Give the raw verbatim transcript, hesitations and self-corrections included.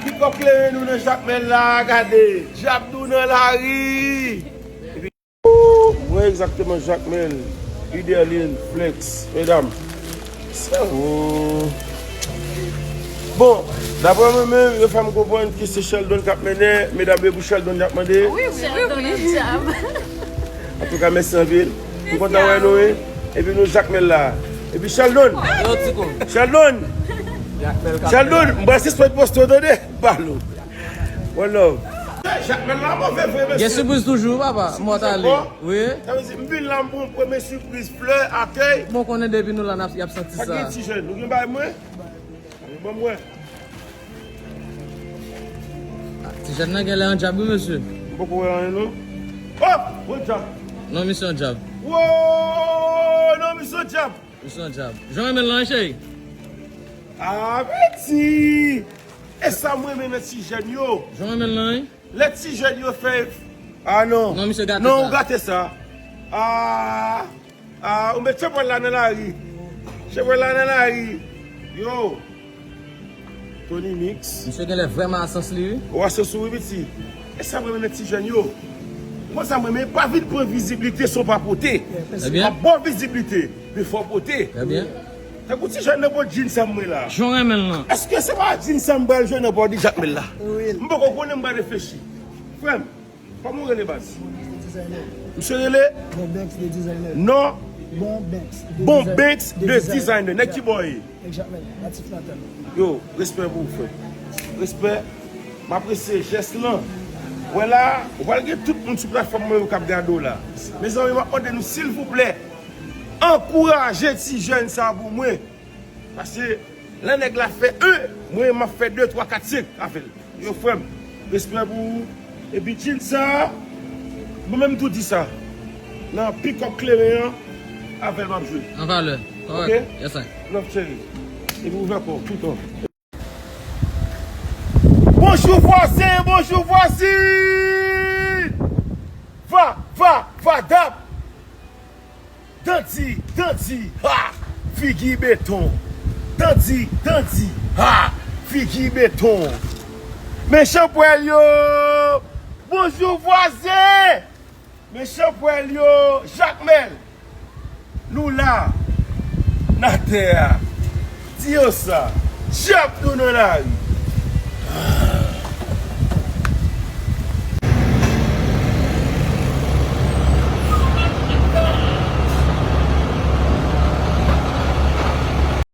Pikòp kleren nou nan Jakmèl la, gade. Djab nou nan lari. Mwen egzakteman Jakmèl, Iderlin, Flex, medam. Se ou. Bon, daprè mwen menm, yo fè m konprann ke se Sheldon k ap mennen, medam, e pou Sheldon y ap mande. Wi, wi, wi. Antouka, mèsi anpil. M kontan wè nou, wi. Epi nou Jakmèl la. Epi Sheldon. Yo, ti kou. Sheldon. Sheldon, m pral sispann poste w, tande? Balo. One love. Jakmèl la move vre, mesye. Gen sipriz toujou, papa. Mòtale. Wi. Sa vle di, m vin la, m pran premye sipriz, flè, akèy. Bon, konnen depi nou la, n ap, y ap santi sa. Pa gen ti jèn, nou gen bay mwen? Ban mwen. Ah, ti jèn nan genlè yon djab, wi, mesye. M poko wè anyen, non. Oh! Bon djab. Non, misye yon djab. Wo! Non, misye yon djab. Misye yon djab. Jan renmen l lan, cheri. Ah, Betty! E sa m renmen nan ti jèn yo. Jan renmen l lan, wi. Lè ti jèn yo fè. Ah non. Non, misye gate sa. Non, ou gate sa. Ah, ah, ou met chevèl la nan lari. Chevèl la nan lari. Yo. Tony Mix. Misye genlè vrèman asans li, wi. Ou asans ou, wi, piti. E sa m renmen nan ti jèn yo. Mwen sa m renmen, pa vin pran viziblite san w pa pote. Ebyen. M ap ba w viziblite, men fò w pote. Ebyen. Tankou ti jèn nan bò djin sa m mwen la. Jan renmen l lan. Èske se pa djin sa m pral jwe nan bò di Jakmèl la? Wi. M poko konnen, m pral reflechi. Frè m, kòman w rele baz? Misye rele? Bon Banks the Designer. Non? Bon Banks the Designer. Bon Banks the Designer. Nèg ki bò ye? Nèg Jakmèl, natif natal. Yo, respè pou ou, frè. Respè. M apresye jès lan. Wè la, ou pral gen tout moun sou platfòm mwen yo k ap gade w la. Mezanmi, m ap mande nou, silvouplè, ankouraje ti jèn sa pou mwen. Paske lè nèg la fè en, mwen, m ap fè de, twa, kat, senk avè l. Yo, frè m, respè pou ou. Epi djin sa, mwen menm tou di sa. Nan pikòp kleren an, avè l m ap jwe. An valè. Kòrèk. Ok? Yes, sir. Love, cheri. Epi ouvè kò w toutan. Bonjou vwazen, bonjou vwazin! Va, va, va, dap! Dandi, dandi, ha! Figi beton. Dandi, dandi, ha! Figi beton. Mechan pwèl yo! Bonjou vwazen! Mechan pwèl yo! Jakmèl! Nou la! N atè a! Di yo sa! Djab nou nan lari!